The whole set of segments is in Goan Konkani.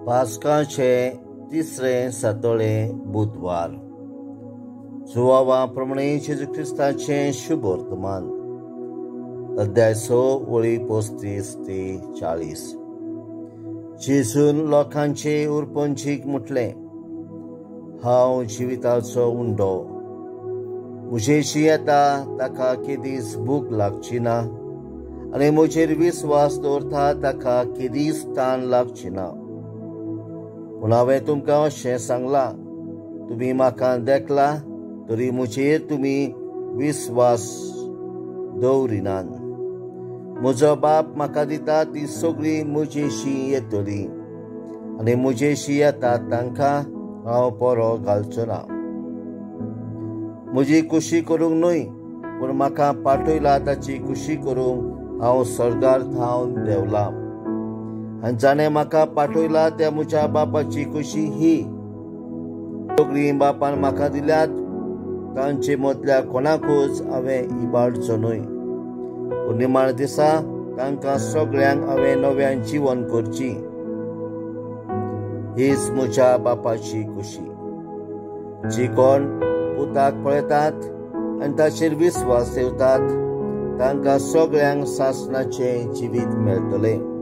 पास्काचे तिसरें सातोळें बुधवार. जुवावा प्रमाणे जेजू क्रिस्ताचें शुभ वर्तमान. अध्याय 6 वळी 35 ते 40. जेजून लोकांचे उरपंचीक म्हटलें, हांव जिविताचो उंडो. म्हजेशी येता ताका केदीच भूक लागची ना आनी म्हजेर विस्वास दवरता ताका केदीच तान लागची ना. पूण हांवें तुमकां अशें सांगलां, तुमी म्हाका देखला तरी म्हजेर तुमी विस्वास दवरिनात. म्हजो बाप म्हाका दिता ती सगळी म्हजेशी येतली आनी म्हजेशी येता तांकां हांव परो घालचो ना. म्हजी खुशी करूंक न्हय, पूण म्हाका पाठयला ताची खुशी करूंक हांव सर्गार थावन देंवलां. आनी जाणें म्हाका पाठयला त्या म्हज्या बापाची खुशी ही. सगळीं बापान म्हाका दिल्यात तांचे मदल्या कोणाकूच हांवें इबाडचो न्हय. पूण निमाण दिसा तांकां सगळ्यांक हांवें नव्यान जिवन करची. हीच म्हज्या बापाची खुशी. जी कोण पुताक पळयतात आनी ताचेर विस्वास ठेवतात तांकां सगळ्यांक सासणाचें जिवीत मेळटलें.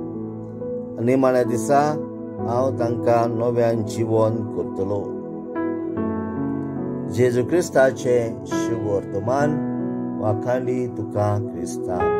निमाण्या दिसा हांव तांकां नव्यान जिवन करतलो. जेजू क्रिस्ताचें शुभ वर्तमान. वाखाणी तुका क्रिस्ता.